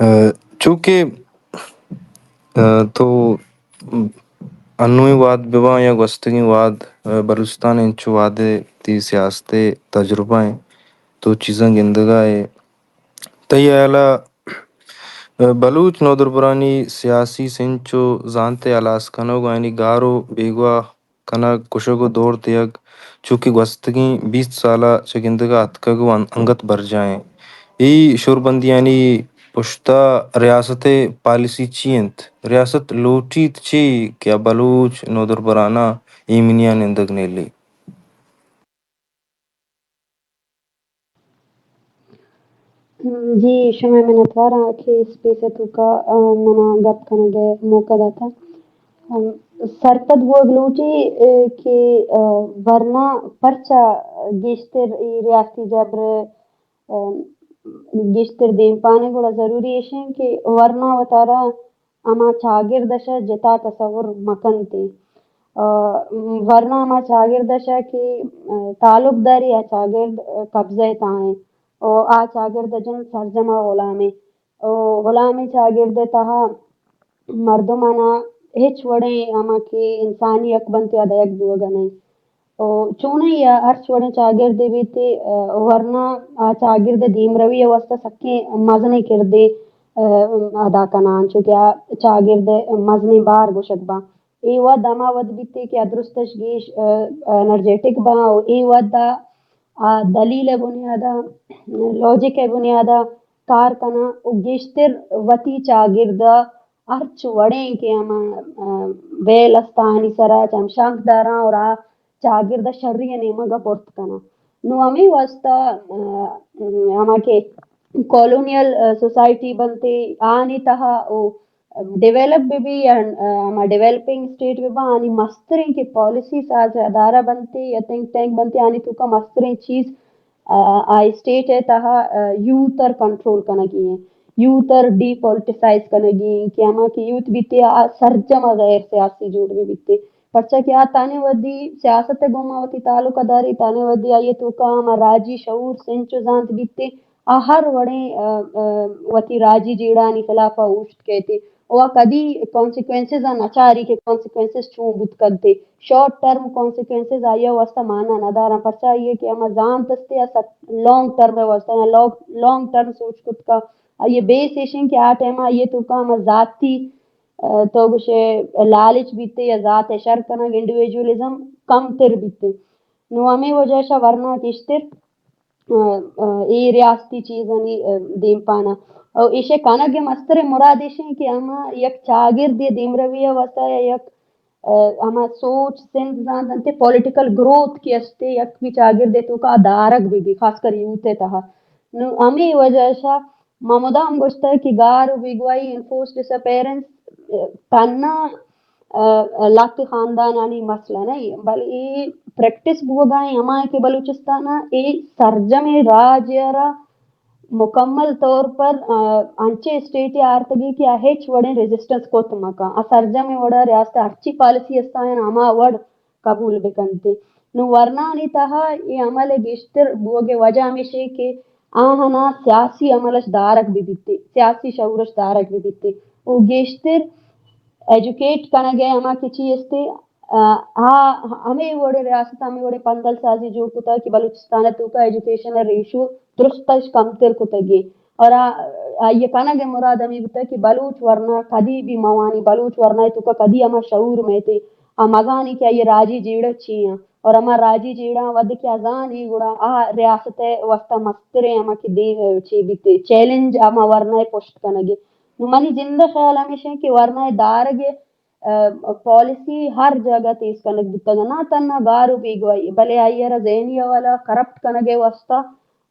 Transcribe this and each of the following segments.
چونکہ تو انوئیں وہد بباں یا گوستگیں وہد، بلوچستان انچو وہدے تئی سیاست ءِ تجربہ ایں، تو چیزاں گندگا ئے۔ تئی ہیالا بلوچ نودربرانی سیاسی سنچ و زانت ءِ ہلاس کنگ و آیانی گار و بیگواہ کنگ، کشگ و دور دیگ، چو کہ گوستگیں بیست سالا چہ گندگا اتکگ و ان-، انگت برجاہ ایں۔ اے شوربندیانی پشتا ریاست ءِ پالیسی چی انت؟ ریاست لوٹیت چے کہ آ بلوچ نودربراناں ایمنیا نندگ نیلی؟ جی، شمئے منتواراں کہ اسپیس ءِ توکا، آ، منا گپ کنگ ءِ موقع داتا۔ ام، سرپد بوگ لوٹی، اے، کہ، آ، ورنا پرچا گیشتر اے ریاستی جبر، آ، گیشتر دیمپان ءِ گڑا ضروری ایش انت کہ ورنا وتارا ہما چاگرد ءَ شہ جتا تصور مہ کنت۔ آ، ورنا ہما چاگرد ءَ شہ کہ، آ، تعلق داری آ چاگرد، آ، قبضہ ءِ تہا انت۔ و آ چاگرد ءِ جند سرجم ءَ غلام انت۔ و غلامیں چاگرد ءِ تہا مردمانا ہچ وڑیں ہما کہ انسانی حق بنت آ دئیگ بوگ ءَ نہ انت۔ و چونائی ءَ ہرچ وڑیں چاگردے بیت، آ، ورنا آ چاگرد ءِ دیمروی ءِ واستہ سکیں مزنیں کردے، آ، ادا کنان، چونکہ آ چاگرد ءِ مزنیں بار گوشگ باں۔ اے وھد ہما وھد بیت کہ آ درستش گیش، آ، انرجیٹک باں و اے وھد ءَ آ دلیل ءِ بنیاد ءَ، لاجک ءِ بنیاد ءَ کار کناں و گیشتر وتی چاگرد ءَ ہرچ وڑیں کہ ہما، آ، ویل است آنی سرا چمشانک داراں اور آ چاگرد ءَ شری ءِ نیمگ ءَ پرت کناں۔ نوں ہمے واستہ، آ، ہما کہ کالونیل، آ، سوسائٹی بنت، آنی تہا او ڈیولپ بہ بی یا، آ، ہما ڈیولپنگ اسٹیٹ بہ باں، آنی مستریں کہ پالیسی ساز ادارہ بنت یا تھنک ٹینک بنت، آنی توکا مستریں چیز آ، آ اسٹیٹ ءِ تہا، آ، یوتھ ءَ کنٹرول کنگی ایں، یوتھ ءَ ڈی پولیٹیسائز کنگی ایں کہ ہما کہ یوتھ بیتے آ سرجم ءَ غیر سیاسی جوڑ بہ بیتے، پرچا کہ آ تانے وھدی سیاست ءِ گوما وتی تعلق ءَ داری، تانے وھدی آئی ءِ توکا ہما راجی شعور سنچ و زانت بیتے، آ ہر وڑیں، آ، آ، وتی راجی جیڑھانی خلاف ءَ اوشت کیتے۔ و آ کدی کانسیکوئنسز ءَ نچاری کہ کانسیکوئنسز چون بوت کنت۔ شارٹ ٹرم کانسیکوئنسز آئی ءِ واستہ مانا نداراں، پرچا آئی ءَ کہ ہما زانت استے آ سک لانگ ٹرم ءِ واستہ یا لانگ، لانگ ٹرم سوچ کت کا۔ آئی ءِ بیس ایش انت کہ آ ٹائم ءَ آئی ءِ توکا ہما ذاتی، آ، تو گوشے لالچ بیتے یا ذات ءِ شر کنگ، انڈیویجولزم کم تر بیتے۔ نوں ہمے وجہ شہ ورنا گیشتر آ، آ، اے ریاستی چیزانی، آ، دیمپان ءَ۔ او ایشی کنگ ءِ مستریں مراد ایش انت کہ ہما یک چاگردے ءِ دیمروی ءِ واستہ یا یک، آ، ہما سوچ سنت زانت انت پولیٹیکل گروتھ کہ استے یک بھی چاگردے توکا دارگ بہ بی، خاص کر یوتھ ءِ تہا۔ نوں ہمے وجہ شہ ما مدام گوشتگ کہ گار و بیگواہی، انفورسڈ ڈس اپیئرنس، آ، تھنا، آ، آ، لہتے خاندانانی مسئلہ نہ ایں، بلے اے پریکٹس بوگا ایں ہما کہ بلوچستان ءَ اے سرجمیں راج ءَ را مکمل طور پر، آ، انچیں اسٹیٹ ءَ آرتگی کہ آ ہچ وڑیں ریزسٹنس کت مکن۔ آ سرجمیں وڑا ریاست ءِ ہرچی پالیسی استاں ہما وڑ قبول بکنت۔ نوں ورنانی تہا اے عمل ءِ گیشتر بوگ ءِ وجہ ہمیش ایں کہ آہانا سیاسی عملش دارگ بہ بیت، سیاسی شعورش دارگ بہ بیت و گیشتر ایجوکیٹ کنگ ءِ ہما کہ چی استے، آ، آ ہمے وڑیں ریاست، ہمے وڑیں پندل سازی جوڑ کتگ کہ بلوچستان ءِ توکا ایجوکیشن ءِ ریشو درستش کمتر کتگ ئے۔ اور آ، آئی ءِ کنگ ءِ مراد ہمے بوتگ کہ بلوچ ورنا کدی بھی موانی، بلوچ ورنا ءِ توکا کدی ہما شعور میتے، آ مزانی کہ آئی ءِ راجی جیڑہ چی آں۔ اور ہما راجی جیڑہ وھدے کہ آ زانی گڑا آ ریاست ءِ واستہ مستریں ہما کہ دیم چی بیتے، چیلنج ہما ورنا ءِ پشت کنگ ءِ۔ نوں منی جند ءِ خیال ہمیش انت کہ ورنا ءِ دارگ ءِ، آ، پالیسی ہر جاگہ تیز کنگ بوتگ، نہ تھنا گار و بیگواہی، بلے آئی ءَ را ذہنی حوالہ کرپٹ کنگ ءِ واستہ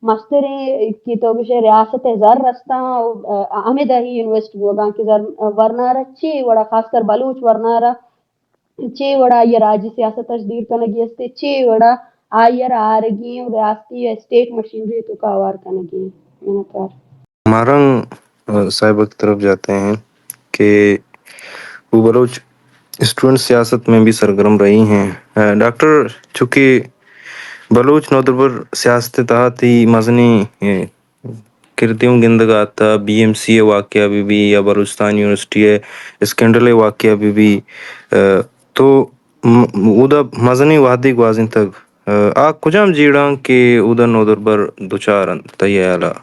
مستریں کہ تو گوشے ریاست ءِ زر استاں، آ، ہمے دہی انویسٹ بوگاں کہ زر، ورنا ءَ را چے وڑا، خاص کر بلوچ ورنا ءَ را چے وڑا آئی ءَ راجی سیاست اش دیر کنگی است، چے وڑا آئی ءَ را آرگی ایں ریاستی یا اسٹیٹ مشینری ءِ توکا ہوار کنگی ایں۔ منتوار۔ ہمارنگ، آ، صاحبہ کی طرف جاتے ہیں کہ وہ بلوچ اسٹوڈنٹ سیاست میں بھی سرگرم رہی ہیں۔ آ، ڈاکٹر، چونکہ بلوچ نودربر سیاست ءِ تہا تئی مزنیں، اے، کردے اوں گندگ ءَ اتہ، بی ایم سی ءِ واقعہ بہ بی یا بلوچستان یونیورسٹی ءِ اسکینڈل ءِ واقعہ بہ بی، ءَ، تو م-، اودا مزنیں وھدے گوازینتگ، ءَ، آ کجام جیڑاں کہ اودا نودربر دچار انت تئی ہیال ءَ؟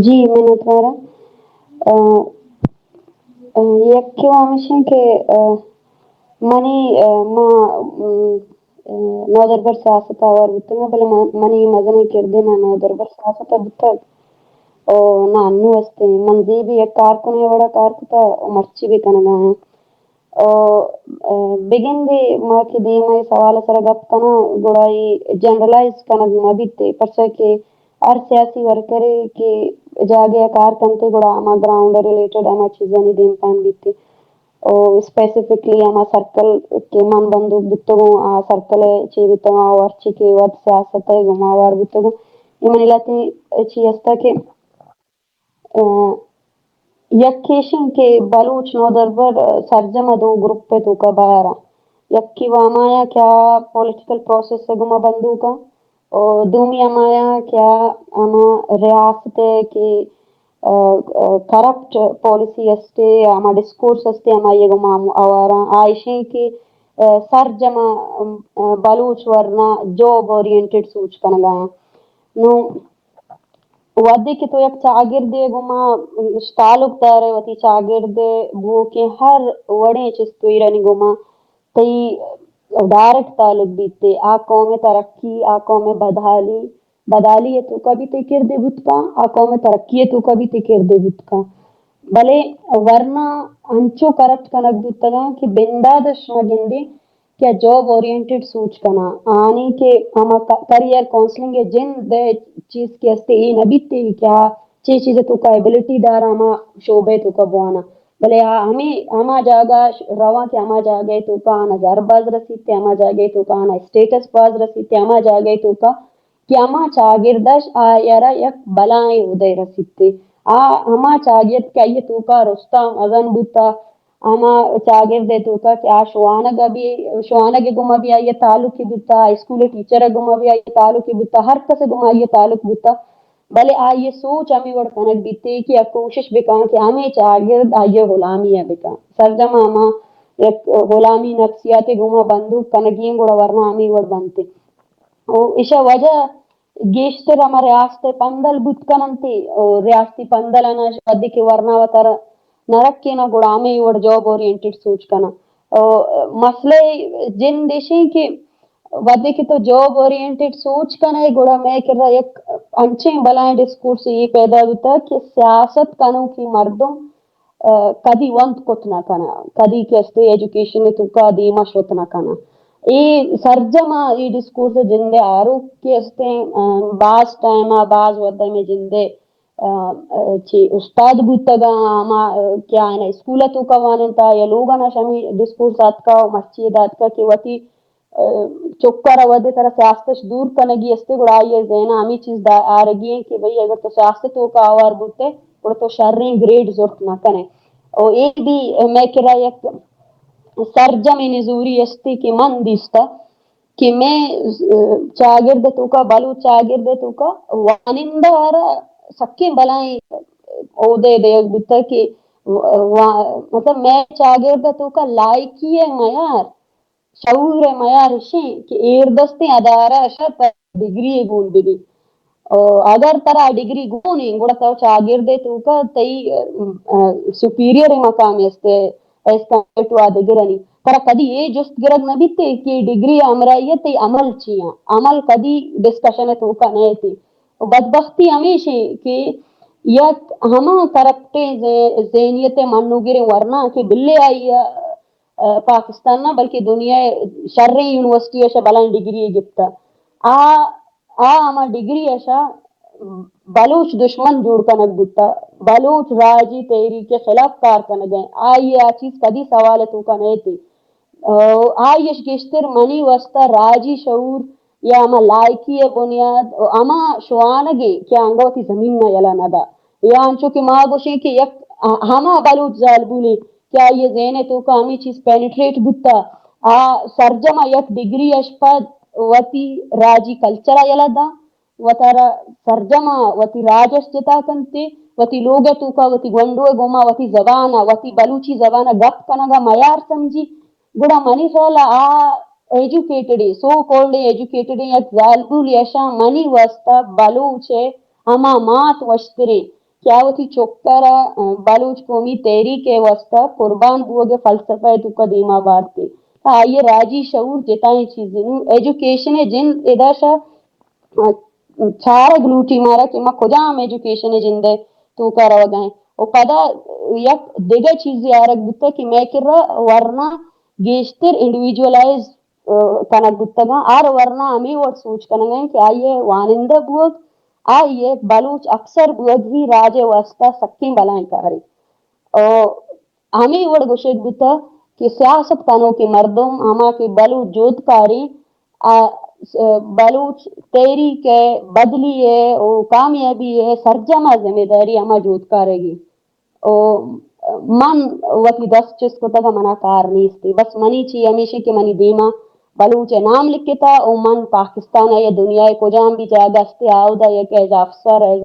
جی، منتوار آں۔ ءَ، ءَ، یکے ءَ ہمیش انت کہ، ءَ، منی، ءَ، ما، م، ءَ، نودربر سیاست ءَ ہوار بوتگ آں، بلے من، منی مزنیں کردے نہ نودربر سیاست ءَ بوتگ ءُ نہ انوں استیں۔ من زی بی یک کارکنے ءِ وڑ ءَ کار کتہ ءُ مرچی بھی کنگ ءَ آں۔ ءُ، ءُ، بگندے ما کہ دیم ءَ اے سوال ءِ سر ءَ گپ کناں، گڑا اے جنرلائز کنگ مہ بیت، پرچا کہ ہر سیاسی ورکرے کہ جاگہے ءَ کار کنت، گڑا ہما گراؤنڈ ءَ ریلیٹڈ ہما چیزانی دیمپان بیت۔ ءُ اسپیسیفکلی ہما سرکل کہ من بندوک بوتگوں، آ سرکل ءَ چے بوتگاں ءُ ہرچی کہ وت سیاست ءَ گوں ما ہوار بوتگوں، اے منی لہتیں چی است کہ، ءَ، یکے ایش انت کہ بلوچ نودربر سرجم ءَ دو گروپ ءِ توکا بہر آں۔ یکے وَ ہمایاں کہ آ پولیٹیکل پروسیس ءَ گوما بندوک آں ءُ دومی ہمایاں کہ آ ہما ریاست ءِ کہ، ءَ، ءَ، کرپٹ پالیسی استے، ہما ڈسکورس استے، ہمائی ءَ گوما ہم ہوار آں۔ آ ایش انت کہ، ءَ، سرجم ءَ، ءَ، بلوچ ورنا جاب اورینٹڈ سوچ کنگ ءَ آں۔ نوں وھدے کہ تو یک چاگردے ءَ گوما تعلق دارئے، وتی چاگرد ءِ بوؤکیں ہر وڑیں چست ءُ ایرانی گوما تئی ڈائریکٹ تعلق بیت، آ قوم ءِ ترقی، آ قوم ءِ بدحالی، بدحالی ءِ توکا بھی تئی کردے بوت کن، آ قوم ءِ ترقی ءِ توکا بھی تئی کردے بوت کن۔ بلے ورنا انچو کرپٹ کنگ بوتگاں کہ بندات ءَ شما گندے کہ آ جاب اورینٹڈ سوچ کناں، آنی کہ ہما ک-، کریئر کونسلنگ ءِ جند ءِ چیز کہ استے، اے نہ بیت کہ آ چے چیز ءِ توکا ایبلٹی داراں، ہما شعبہ ءِ توکا بواناں۔ بلے آ ہمے، ہما جاگہ ش-، رواں کہ ہما جاگہ ءِ توکا آناں زر باز رسیت، ہما جاگہ ءِ توکا آناں اسٹیٹس باز رسیت، ہما جاگہ ءِ توکا کہ ہما چاگرد اش آئی ءَ را یک بلاہیں عہدہ رسیت۔ آ ہما چاگرد کہ آئی ءِ توکا رستہ مزن بوتہ، ہما چاگرد ءِ توکا کہ آ شوانگ ءَ بھی، شوانگ ءِ گوما بھی آئی ءِ تعلق بوتہ، اسکول ءِ ٹیچر ءِ گوما بھی آئی ءِ تعلق بوتہ، ہر کس ءِ گوما آئی ءِ تعلق بوتہ، بلے آئی ءِ سوچ ہمے وڑ کنگ بیت کہ آ کوشش بکن کہ ہمے چاگرد آئی ءِ غلامی ءَ بکن۔ سرجم ہما یک غلامی نفسیات ءِ گوما بندوک کنگی ایں، گڑا ورنا ہمے وڑ بنت۔ او ایشا وجہ گیشتر ہما ریاست ءِ پندل بوت کننت، او ریاستی پندل انا وھدے کہ ورنا وتارا نہ رکیناں، گڑا ہمے وڑ جاب اورینٹڈ سوچ کناں۔ او مسئلہ جند ایش ایں کہ وھدے کہ تو جاب اورینٹڈ سوچ کنئے، گڑا مئے کرا یک انچیں بلائیں ڈسکورس اے پیدا بوتگ کہ سیاست کنوکیں مردم ءَ، کدی ونت کت نہ کناں، کدی کہ استے ایجوکیشن ءِ توکا دیما شت نہ کناں۔ اے سرجم ءَ اے ڈسکورس ءِ جند ءِ آروک کہ استے، ءَ، باز ٹائم ءَ، باز وھد ءَ مئے جند ءِ، ءَ، ءَ، چی استاد بوتگاں، ہما، ءَ، کہ آیاں اسکول ءِ توکا وانینتا یا لوگ ءَ نش ہمے ڈسکورس آتکا ءُ مرچی ادا آتکا کہ وتی ءَ، چک ءَ را وھدے ترا سیاست اش دور کنگی استے، گڑا آئی ءِ ذہن ءَ ہمے چیز دا-، آرگی ایں کہ بھئی اگر تو سیاست ءِ توکا ہوار بوتے، گڑا تو شریں گریڈ زرت نہ کنے۔ او اے بھی مئے کرا یک سرجمیں نزوری استی کہ من دیستا کہ مئے، ءَ، چاگرد ءِ توکا، بلوچ چاگرد ءِ توکا وانندہ ءَ را سکیں بلائیں عہدے دیگ بوتا کہ وا-، مطلب مئے چاگرد ءِ توکا لائکی ءِ معیار شعور ءِ معیار اش ایں کہ ایردستیں ادارہ اش ءَ ترا ڈگری یے گون بہ بیت۔ ءُ اگر ترا ڈگری گون ایں، گڑا تو چاگرد ءِ توکا تئی، ءَ، سپیریئر مقام است ایز کمپیئر ٹو آ دگرانی۔ ترا کدی اے جست گرگ نہ بیت کہ ڈگری ءِ ہمراہی ءَ تئی عمل چی ایں؟ عمل کدی ڈسکشن ءِ توکا نہ ایت۔ ءُ بدبختی ہمیش ایں کہ یک ہما کرپٹیں ذہ-، ذہنیت ءِ منوگریں ورنا کہ بلے آئی ءَ ءَ، پاکستان نہ بلکہ دنیا ءِ شریں یونیورسٹی اش ءَ بلائیں ڈگری یے گپتا۔ آ، آ ہما ڈگری اش ءَ بلوچ دشمن جوڑ کنگ بوتا، بلوچ راجی تحریک ءِ خلاف کار کنگ ءَ ایں۔ آئی ءَ آ چیز کدی سوال ءِ توکا نہ ایت۔ ءُ آئی اش گیشتر منی واسطہ راجی شعور یا ہما لائکی ءِ بنیاد ءُ ہما شوانگ ایں کہ آنگا وتی زمین ءَ یلہ نہ دا۔ یا انچو کہ ما گوشیں کہ یک ہما بلوچ زالبولے کہ آئی ءِ ذہن ءِ توکا ہمے چیز پینیٹریٹ بوتا، آ سرجم ءَ یک ڈگری اش پد وتی راجی کلچر ءَ یلہ داں، وتارا سرجم ءَ وتی راج اش جتا کنتے، وتی لوگ ءِ توکا وتی گونڈو ءِ گوما وتی زبان ءَ، وتی بلوچی زبان ءَ گپ کنگ ءَ میار سمجھی، گڑا منی خیال ءَ آ ایجوکیٹڈیں، سو کولڈیں ایجوکیٹڈیں یک زالبولے اشاں منی واستہ بلوچ ءِ ہما مات وشتریں کہ آ وتی چک ءَ را، ءَ، بلوچ قومی تحریک ءِ واستہ قربان بوگ ءِ فلسفہ ءِ توکا دیما بارتے۔ تا آئی ءِ راجی شعور جتائیں چیزے۔ نوں ایجوکیشن ءِ جند ادا شہ، ءَ، چارگ لوٹی مارا کہ ما کجام ایجوکیشن ءِ جند ءِ توکا روگا ایں۔ و پدا یک دگہ چیزے آرگ بوتہ کہ مئے کرا ورنا گیشتر انڈیویجولائز ءَ، کنگ بوتگاں، ہر ورنا ہمے وڑ سوچ کنگ ءَ کہ آئی ءِ وانندہ بوگ، آئی ءِ بلوچ افسر بوگ ہی راج ءِ واستہ سکیں بلائیں کارے۔ ءُ ہمے وڑ گوشگ بوتگ کہ سیاست کنوکیں مردم، ہما کہ بلوچ جہدکاریں، آ، س-، بلوچ تحریک ءِ بدلی ءِ ءُ کامیابی ءِ سرجم ءَ ذمہ داری ہما جہدکارگی۔ ءُ من وتی دست چست کتگ ءُ منا کار نیست۔ بس منی چی ہمیش کہ منی دیما بلوچ ءِ نام لکھتا ءُ من پاکستان ءَ یا دنیا ءِ کجام بھی جاگہ است، آودا یک ایز افسر، ایز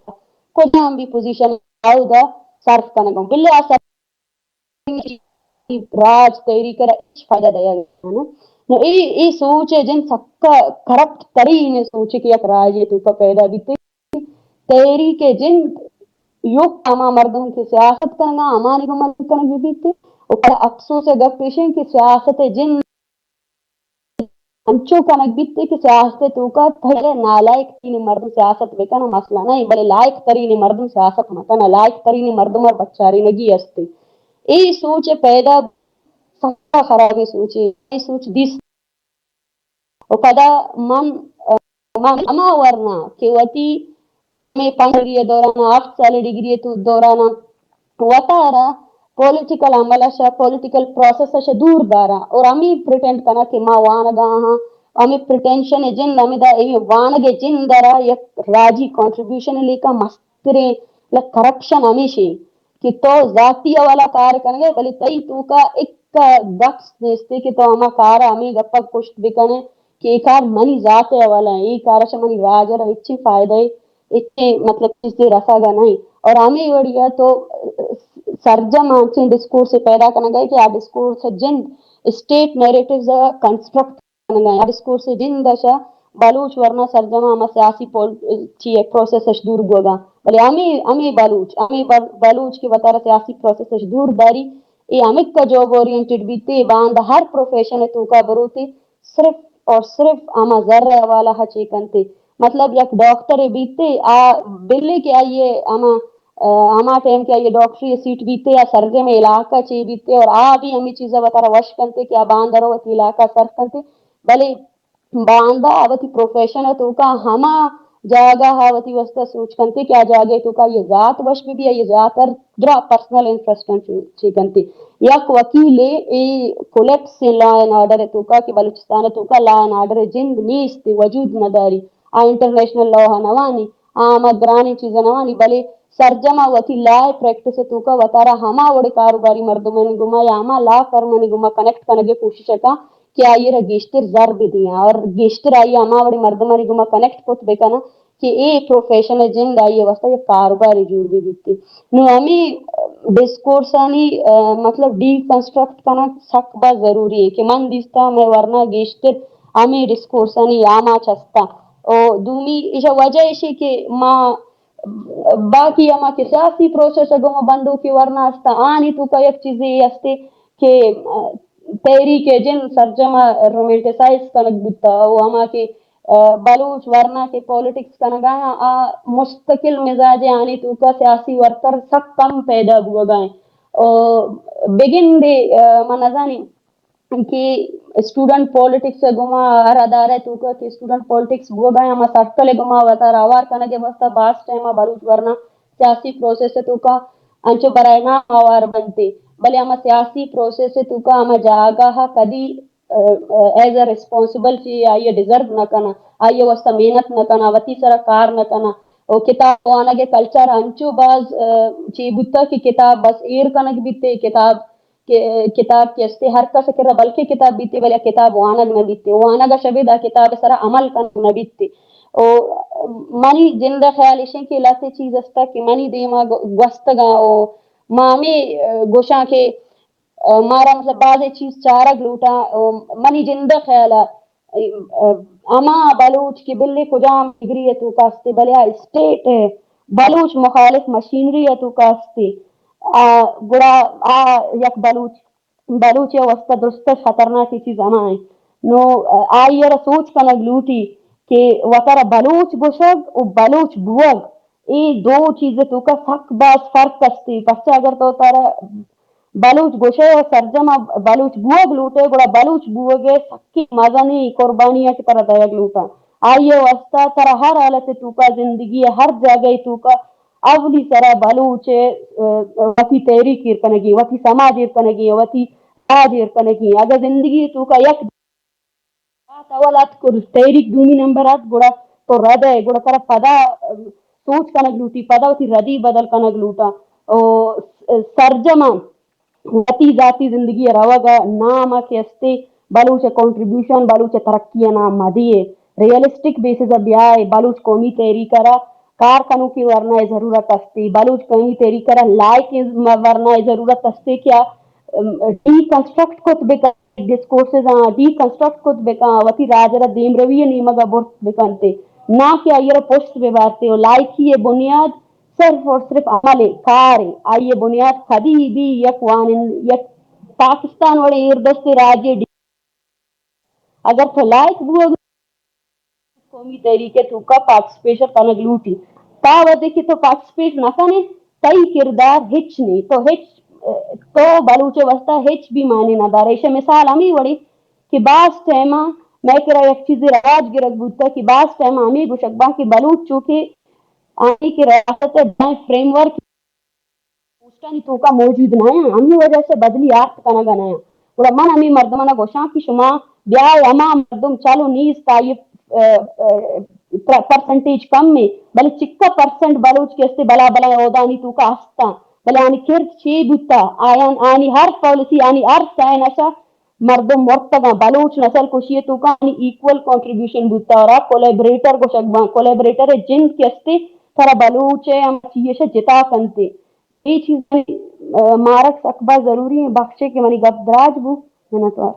کجام بھی پوزیشن، آودا سرو کنگ ءَ۔ بلے آ سرو راج تحریک ءَ را ہچ فائدہ دیگ نہ۔ نو اے، اے سوچ ءِ جند سکا کرپٹ ترین سوچ کہ یک راجے توکا پیدا بیتے۔ تحریک ءِ جند ایوک ہما مردم کہ سیاست کنگا، ہمانی گوما کنگ بیت۔ و پدا افسوس ءِ گپ ایش انت کہ سیاست ءِ جند انچو کنگ بیت کہ سیاست ءِ توکا پہلے نالائق ترین مردم سیاست بکنن، مسئلہ نہ، بلے لائق ترین مردم سیاست مکنن، لائق ترین مردم ءَ بچارینگی است۔ اے سوچ پیدا سکا خرابیں سوچے، اے سوچ دیست۔ و پدا من، من ہما ورنا کہ وتی ہمے پنچ سالی ءِ دوران، ہفت سالی ڈگری ءِ تو دوران وتارا پولیٹیکل عمل اش، پولیٹیکل پروسیس اش دور داراں اور ہمے پریٹینڈ کناں کہ ما وانگا ہاں، ہمے پریٹینشن ءِ جند، ہمے دا، ہمے وانگ ءِ جند را یک راجی کنٹریبیوشن لیکا مستریں، لک کرپشن ہمیشی کہ تو ذاتی حوالہ کار کنگے، بلے تئی توکا ایک گٹس نیستے کہ تو ہما کار ءَ ہمے گپا کشت بکنے کہ اے کار منی ذات ءِ حوالہ ایں، اے کار ءَ چہ منی راج ءَ را ہچی فائدہ اے، ہچی مطلب چیزے رسگ ءَ نہ ایں۔ اور ہمے وڑیا تو سرجم انچیں ڈسکورس پیدا کنگا ئے کہ آ ڈسکورس جند اسٹیٹ نیریٹوز ءَ کنسٹرکٹ کنگ ءَ، ڈسکورس ءِ جند ءَ شہ بلوچ ورنا سرجم ءَ ہما سیاسی پول-، چی ءِ پروسیس اش دور بوگا۔ بلے ہمے، ہمے بلوچ، ہمے بل-، بلوچ کہ وتارا سیاسی پروسیس اش دور داری، اے ہمک ءَ جاب اورینٹڈ بیتے، باندا ہر پروفیشن ءِ توکا بروتے، صرف اور صرف ہما زر ءِ حوالہ ءَ چے کنتے۔ مطلب یک ڈاکٹر بیتے، آ بلے کہ آئی ءِ ہما ءَ، ہما ٹائم کہ آئی ءَ ڈاکٹری ءِ سیٹ بیتے یا سرجم علاقہ چے بیتے اور آ بھی ہمے چیزا وتارا وش کنتے کہ آ باندا رو وتی علاقہ سر کنتے، بلے باندا وتی پروفیشن ءِ توکا ہما جاگہ ءَ وتی واسطہ سوچ کنتے کہ آ جاگہ ءِ توکا یہ ذات وش بہ بی، یہ ذات ءَ درا پرسنل انٹرسٹ چے کنتے۔ یک وکیلے اے کولیپس لا اینڈ آرڈر ءِ توکا کہ بلوچستان ءِ توکا لا اینڈ آرڈر ءِ جند نیست، وجود نداری، آ انٹرنیشنل لا ءَ نوانی، آ ہما گرانیں چیزاں نوانی، بلے سرجم ءَ وتی لا ءِ پریکٹس ءِ توکا وتارا ہما وڑیں کاروباری مردمانی گوما یا ہما لا فرمانی گوما کنیکٹ کنگ ءِ کوشش ءَ کن کہ آئی ءَ را گیشتر زر بدیاں اور گیشتر آئی ءَ ہما وڑیں مردمانی گوما کنیکٹ کت بکناں کہ اے پروفیشن ءِ جند آئی ءِ واستہ یک کاروبارے جوڑ بہ بیت۔ نوں ہمے ڈسکورسانی، ءَ، مطلب ڈی کنسٹرکٹ کنگ سک باز ضروری ہے کہ من دیستہ مئے ورنا گیشتر ہمے ڈسکورسانی آماچ ہستاں۔ او دومی ایشا وجہ ایشی کہ ما باقی ہما کہ سیاسی پروسیس ءَ گوما بندوکی ورنا است، آنی توکا یک چیزے استے کہ، ءَ، تحریک جند سرجم ءَ رومانٹیسائز کنگ بوتا، او ہما کہ، ءَ، بلوچ ورنا کہ پالیٹکس کنگا آں، آ مستقل مزاج آنی توکا سیاسی ورکر سک کم پیدا بوگا ایں۔ او بگندے، ءَ، من نزانی کہ اسٹوڈنٹ پالیٹکس ءِ گوما ہر ادارہ ءِ توکا کہ اسٹوڈنٹ پالیٹکس بوگا ایں، ہما سرکل ءِ گوما وتارا ہوار کنگ ءِ واستہ باز ٹائم ءَ بلوچ ورنا سیاسی پروسیس ءِ توکا انچو برائے نام ہوار بنتے، بلے ہما سیاسی پروسیس ءِ توکا ہما جاگہ ءَ کدی، ءَ، ءَ، ایز اے ریسپانسبل چی آئی ءَ ڈیزرو نہ کناں، آئی ءِ واستہ محنت نہ کناں، وتی سرا کار نہ کناں۔ او کتاب وانگ ءِ کلچر انچو باز، ءَ، چی بوتا کہ کتاب بس ایر کنگ بیتے، کتاب کہ کتاب کہ استے ہر کس ء کرا بلکیں کتاب بیتے، بلے آ کتاب وانگ نہ بیتے، وانگ ء شبید آ کتاب ء سرا عمل کنگ نہ بیتے۔ او منی جند ء خیال ایشیں کہ لہتے چیز استا کہ منی دیما گ-، گوستگاں او ما ہمے، ء، گوشاں کہ، ء، مارا مطلب بازیں چیز چارگ لوٹاں۔ او منی جند ء خیال ء ہما بلوچ کہ بلے کجام ڈگری ء توکا استے، بلے آ اسٹیٹ ء بلوچ مخالف مشینری ء توکا استے، آ، گڑا آ یک بلوچ، بلوچ ء واسطہ درستش خطرناکیں چیز ہما انت۔ نو، آئی ء را سوچ کنگ لوٹی کہ وتارا بلوچ گوشگ و بلوچ بوگ، اے دو چیز ء توکا سک باز فرق استے۔ پرچا اگر تو ترا بلوچ گوشئے ء سرجم ء بلوچ بوگ لوٹئے، گڑا بلوچ بوگ ء سکیں مزنیں قربانی ء کہ ترا دئیگ لوٹاں۔ آئی ء واستہ ترا ہر حالت ء توکا، زندگی ء ہر جاگہ ء توکا اولی سرا بلوچ ء، ء، وتی تحریک ایر کنگی، وتی سماج ایر کنگی، وتی راج ایر کنگی۔ اگاں زندگی ء توکا یک آ تول اتک و تحریک دومی نمبر ات، گڑا تو رد ئے، گڑا ترا پدا، ام، سوچ کنگ لوٹی، پدا وتی ردی بدل کنگ لوٹا۔ او س-، سرجم ء وتی ذاتی زندگی ء روگ ء نام ء کہ استے بلوچ ء کنٹریبیوشن، بلوچ ء ترقی ء نام مدی ء ریئلسٹک بیسز ء بیائے، بلوچ قومی تحریک ء را کار کنوکیں ورنا ء ضرورت استے، بلوچ قومی تحریک ء را لائق ورنا ء ضرورت استے کہ آ، ام، ڈی کنسٹرکٹ کت بکن۔ ڈسکورسز آں ڈی کنسٹرکٹ کت بکن، وتی راج ء را دیمروی ء نیمگ ء برت بکنت، نہ کہ آئی ء را پشت بہ بارت و لائکی ء بنیاد صرف اور صرف عمل ء کار ء، آئی ء بنیاد کدی بھی یک وانند، یک پاکستان وڑیں ایردست راجے ڈی-، اگر تو لائق بوگ قومی تحریک ء توکا پارٹیسپیشن کنگ لوٹی۔ تا وھدے کہ تو پارٹیسپیٹ نہ کنے، تئی کردار ہچ نہیں۔ تو ہچ، تو بلوچ ء واسطہ ہچ بھی معنی نہ دارے۔ ایشی مثال ہمے وڑے کہ باز ٹائم ء مئے کرا یک چیزے رواج گرگ بوتا کہ باز ٹائم ء ہمے گوشگ باں کہ بلوچ چونکہ آئی کہ ریاست ء بنائیں فریم ورک پوسٹانی توکا موجود نہ آں، ہمے وجہ سے بدلی آرت کنگ ء نہ آں۔ گڑا من ہمے مردمانا گوشاں کہ شما بیائے ہما مردم چلو نیست آئی، ء، ء، پر-، پرسنٹیج کم ہے، بلے چکا پرسنٹ بلوچ کہ استے بلا بلا عہدانی توکا ہستاں، بلے آنی کرد چے بوتا، آیان، آنی ہر پالیسی، آنی ہر سائن اشا مردم مرتگاں، بلوچ نسل کشی ء توکا آنی ایکول کنٹریبیوشن بوتا، اور آ کولیبریٹر گوشگ باں، کولیبریٹر ء جند کہ استے ترا بلوچ ء ہم چی اشا جتا کنتے۔ اے چیزانی، ء، مارگ سک باز ضروری ہیں۔ بخشے کہ منی گپ دراج بو، منتوار۔